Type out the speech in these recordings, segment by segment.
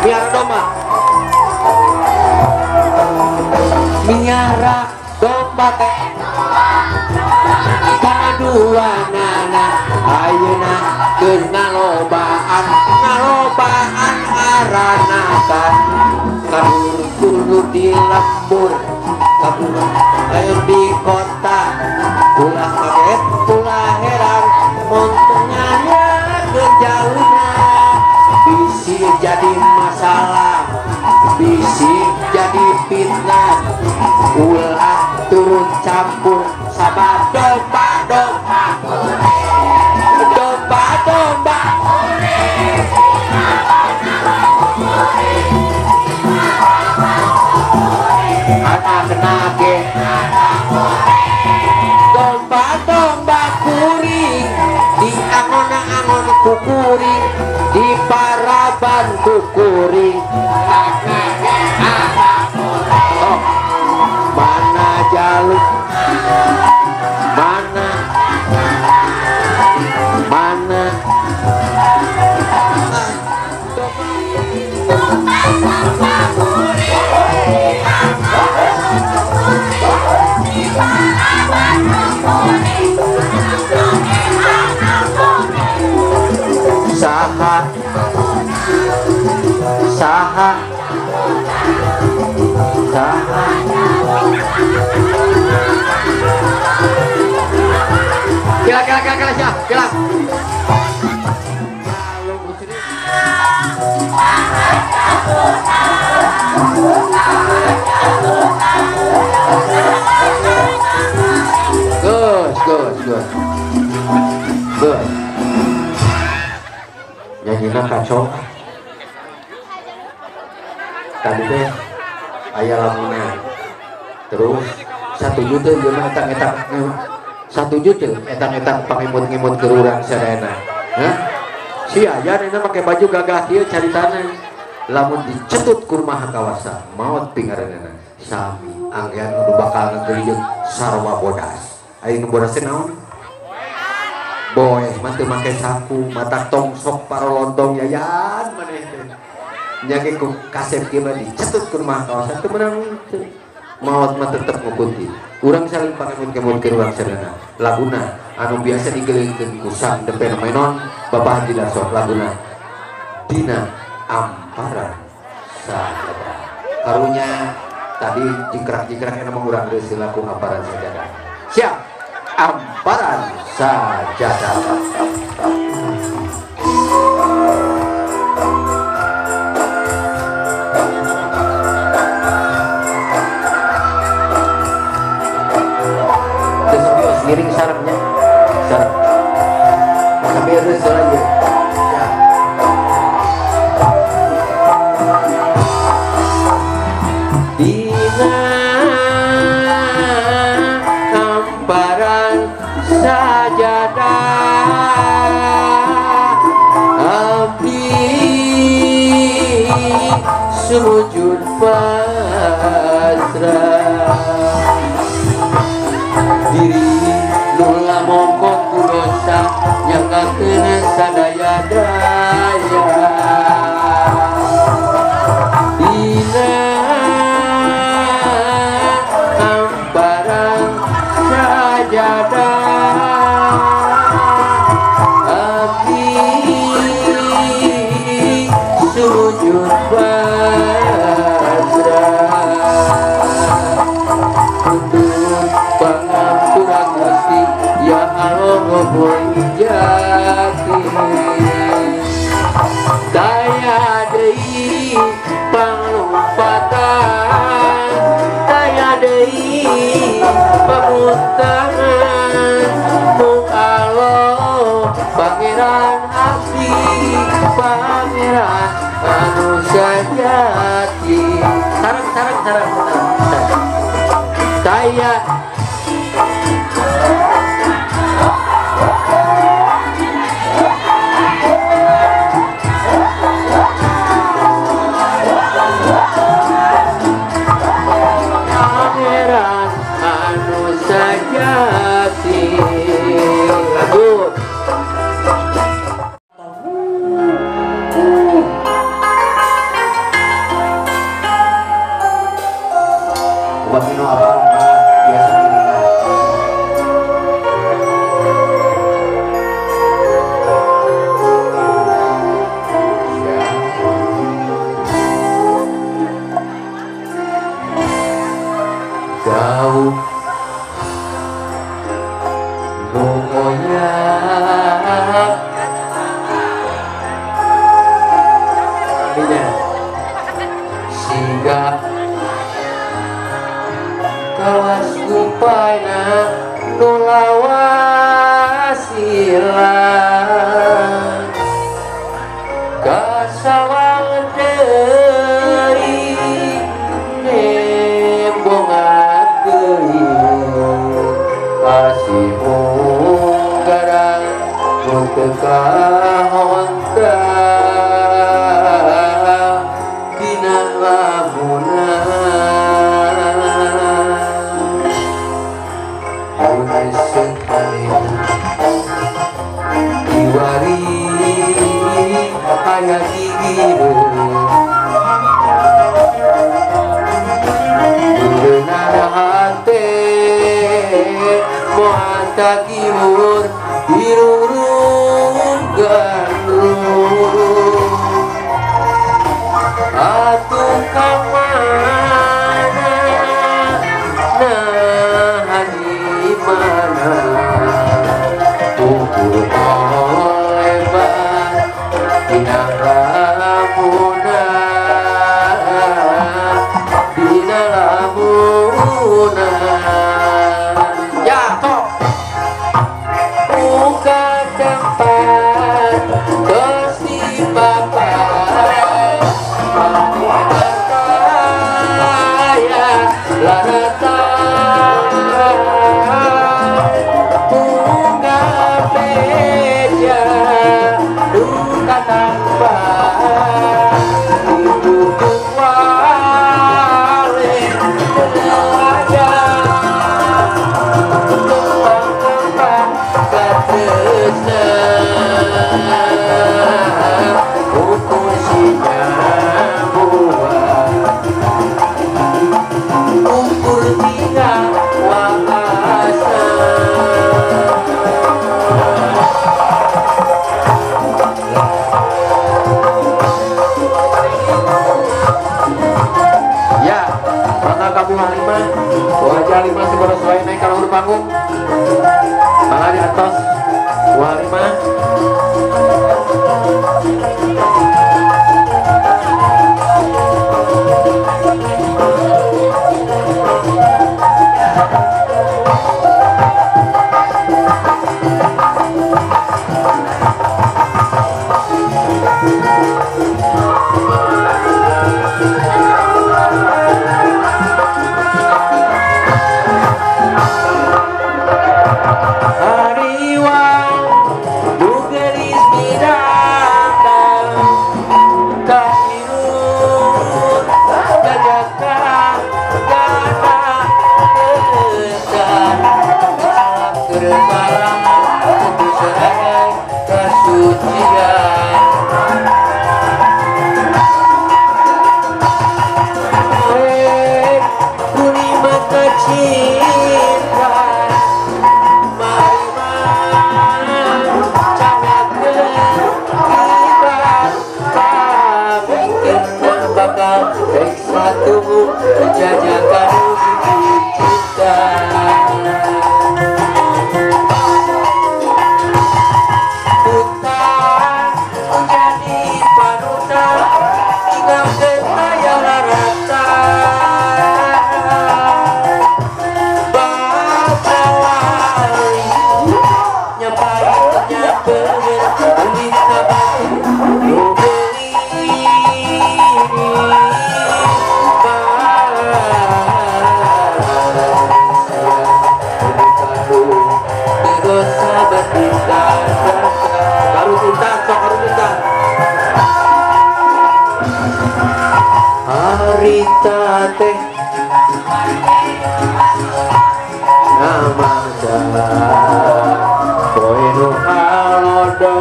Miara domba. Miara domba teh kadua nana ayeuna keur ngalobaan ngalobaan aranakan kabur di lembur kabur ayo di kota ulah kaget ulah heran untungnya kejauhna bisi jadi masalah bisi jadi fitnah ulah turun campur sama domba domba domba domba anak nage domba domba kuring di angon-angon kukuring di paraban kukuring. Oh, mana jaluk mana mana saha saha saha kila kila kila kila kila kila. Good, good, good, good. Nyanyina kacau. Tadi teh aya lamuna. Terus 1 juta ieu mah etang-etang 1 juta etang-etang pangimut-ngimut ke urang sadayana. Hah? Si aya na make baju gagah kieu caritana. Lamun dicetut ku Maha Kawasa maot pingaranana sami anggean nu bakal ngeureuyeuh sarwa bodas. Aya nu bodas teh naon? Boeh mah teu make saku, mata tongsok parolontong yayan maneh teh. Nya ge ku kasep kieu mah dicetut ku Maha Kawasa teu meunang teu. Maot mah tetep ngukunti. Urang saling pangemut-kemut ke urang sadayana. Laguna anu biasa digelingkeun ku Sang The Phenomenon Bapak Haji Darso laguna Dina Amparan Sajadah. Karunya tadi jingkrak-jingkrak enak mengurang dari silaku amparan sajadah. Siap, amparan sajadah. Terus ngiring sarapnya, sarap. Sampai harus lagi. Dina amparan sajadah abdi sujud pasrah diri nula mongko ku dosa nyanggakeun sadaya daya. Dina amparan sajadah abdi sujud pasrah untuk pangampura Gusti ya Allah jati daya deui panglumpatan daya deui pamuntangan mung Allah pangeran abdi pangeran anu sejati. Sareng sareng sareng daya pangeran anu sejati. Lanjut. Obat minum apa? Biasa miringan. Jauh nungonya siga kawas gumpaina nu lawas ilang kasawang deui nembongan deui kasih munggarang nu teu kahonta dina lamunan diwari aya gigireun beunang hate moal tagiwur dirurung gandrung atuh ka mana nah di mana ukur lebar dina lamunan dina lamunan ya tok buka tempat bersih bapak ya larata bunga peja duka tambah didukung wale aja kembang-kembang katresna ukur sinyambuah ukur tiga wakasa. Ya, maka kamu lima, wajah lima segera selain naik kalau panggung. Maka di atas wah lima. Harita teh namangsa koe nu halodo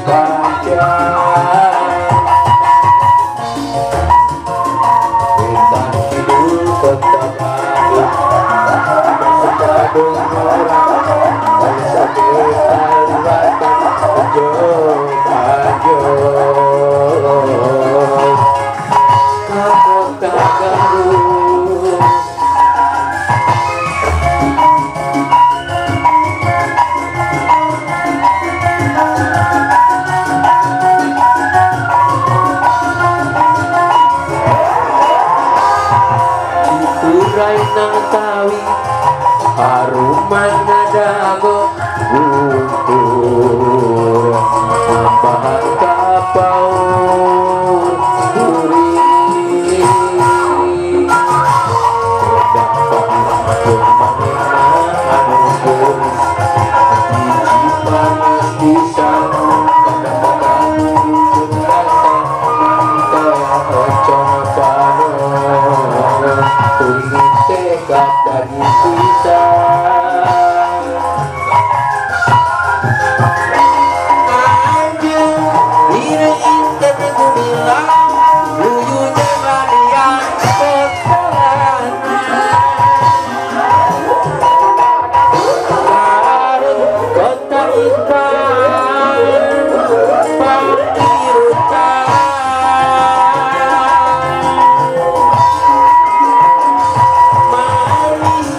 panjang wetan kidul Ka kota Garut. Cikuray nang tawi haruman nadago guntur nambahan kapaur kuring dapat manehna anu geus hiji panas pisan kadang-kadang rasa mantap ocong panon kuring tekad daging pisan. Anjeun diri inten gumilang nuju jemalian kotoran Garut kota intan pakirutan manis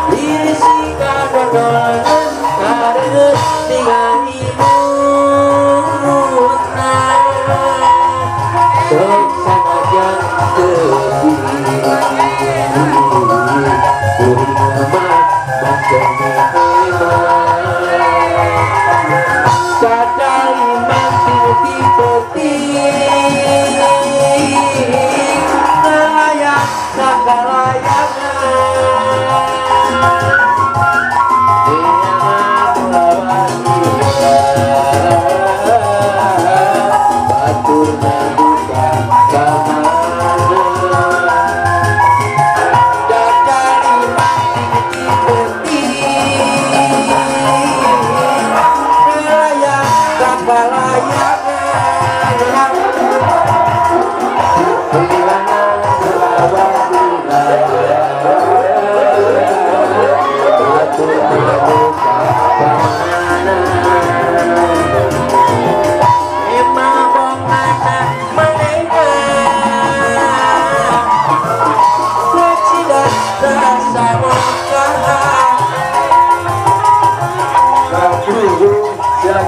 diri si kadodolan kareut tinggal imutna sok sanajan teu kuring mah bangkeun sadaliman ti peuting ngalayang sakalayangan baturna duka kamana dadaliman ti peuting ngalayang sakalayangan baturna duka kamana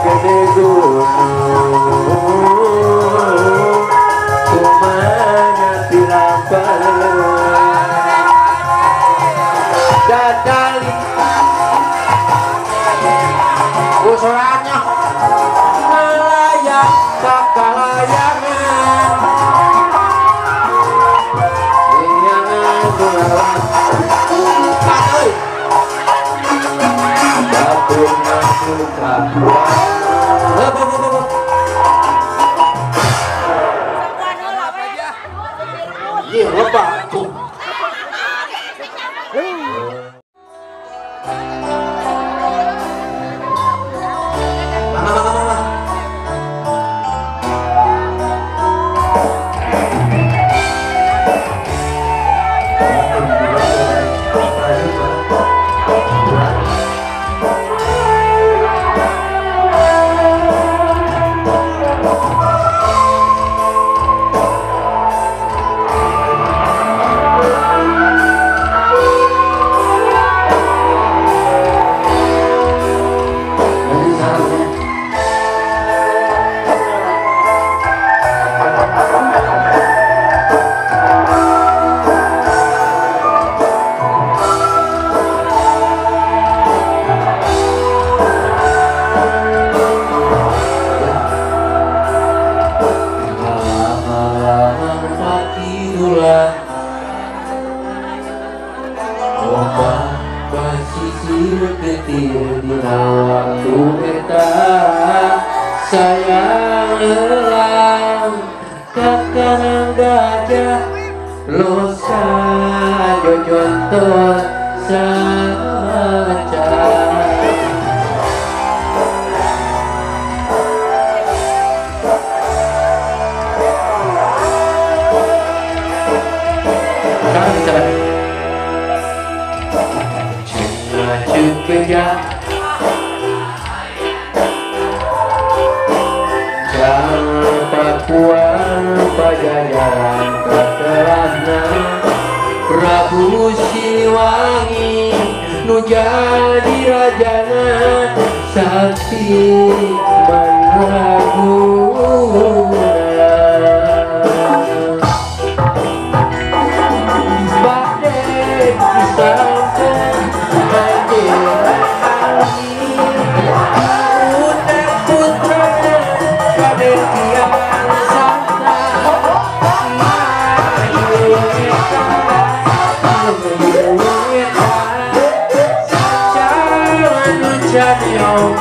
gede gunung kumanya tilampal dadali usurannya melayang sakalayangan jangan melawan baturna duka. Ih, lebak tuh. Sayang helang kakarang gajah losa jojontot saca. Cenah Prabu Siliwangi nu jadi rajana sakti mandraguna. Bade disampeun anjeunna ali putra putrana Raden Kian Santang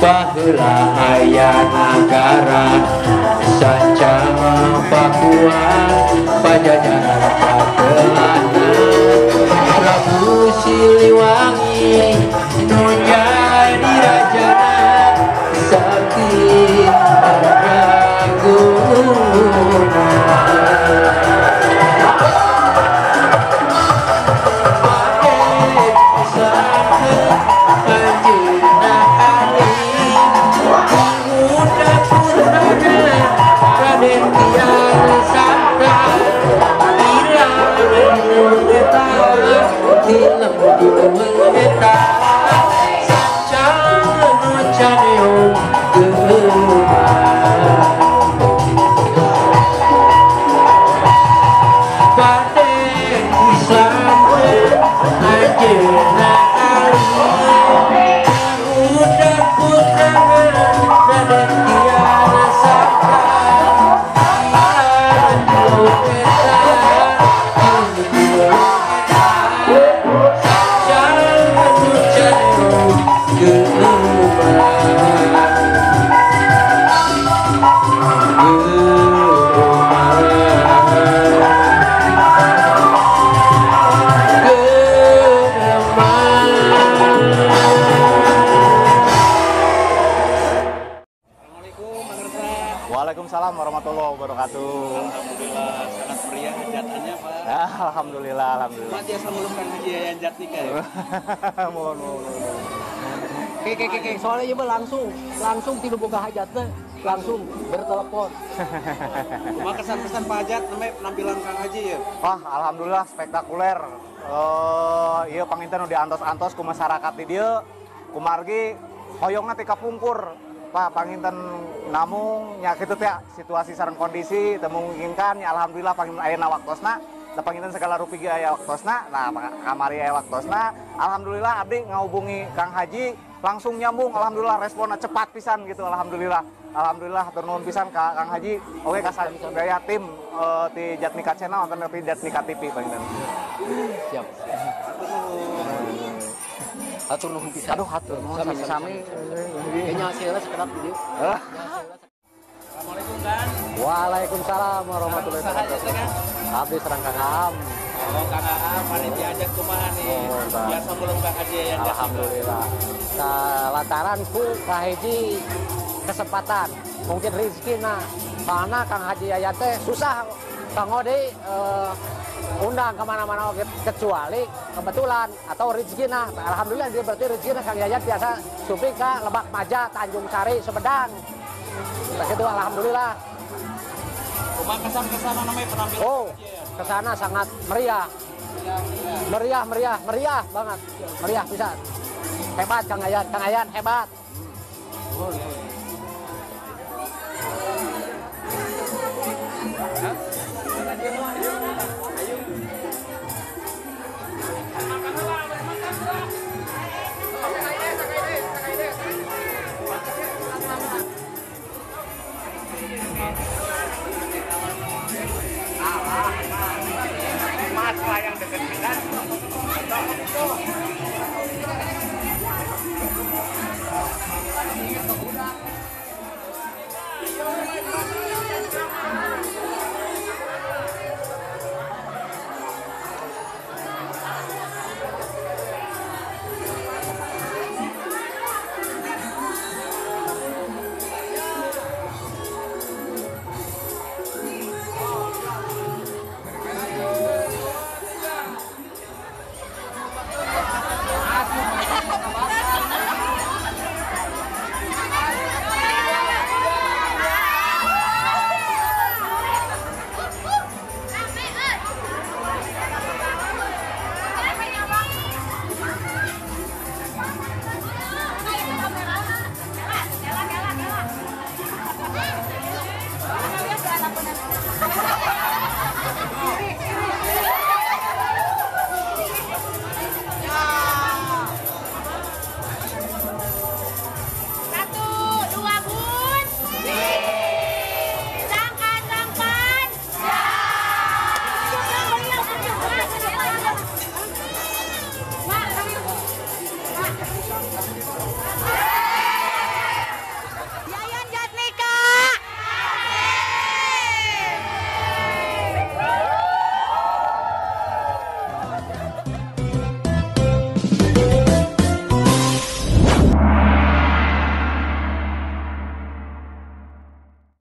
Baheula aya nagara sancang Pakuan Pajajaran patelana Prabu Siliwangi nu jadi rajana sakti mandraguna. Waalaikumsalam warahmatullahi wabarakatuh. Alhamdulillah sangat meriah hajatannya Pak. Alhamdulillah, alhamdulillah. Pak biasa melukkan Haji Yayan Jatnika ya. Mohon, mohon. Oke, soalnya ieu langsung tilu boga hajatna langsung bertelepon. Kumaha kesan-kesan Pak Hajat namanya penampilan Kang Haji ya? Wah, alhamdulillah spektakuler. Ieu panginten nu diantos-antos ku masyarakat di dieu kumargi hoyongna ti kapungkur. Pak panginten namung nya kitu teh situasi sareng kondisi teu memungkinkan ya alhamdulillah panginten ayeuna waktosna da panginten segala rupi ge aya waktosna nah kamari aya waktosna alhamdulillah abdi ngahubungi Kang Haji langsung nyambung alhamdulillah responnya cepat pisan gitu alhamdulillah alhamdulillah hatur nuhun pisan ka Kang Haji oke ka sadaya tim ti Jatnika Channel atau ti Jatnika TV panginten siap. Hatur nuhun pisan. Aduh hatur nuhun sami-sami. Kayaknya hasilnya sekedap video. Assalamualaikum Kang. Waalaikumsalam warahmatullahi wabarakatuh. Abdi sareng Kang Aam. Oh Kang Aam panitia hajat kumaha nih? Biasa mulung Kang Haji Yayan Jatnika. Alhamdulillah. Lantaran ku kahiji kesempatan, mungkin rezekina. Soalna Kang Haji Yayan teh susah Kang Odi undang kemana-mana kecuali kebetulan atau rezekina. Alhamdulillah dia berarti rezekina Kang Yayan biasa supi ke Lebak Maja, Tanjung Sari, Sumedang. Begitu alhamdulillah. Kumaha kesan-kesan namanya penampilan? Oh, kesana sangat meriah. Meriah, meriah, meriah banget. Meriah bisa. Hebat Kang Yayan hebat. Atau yang deket pisan.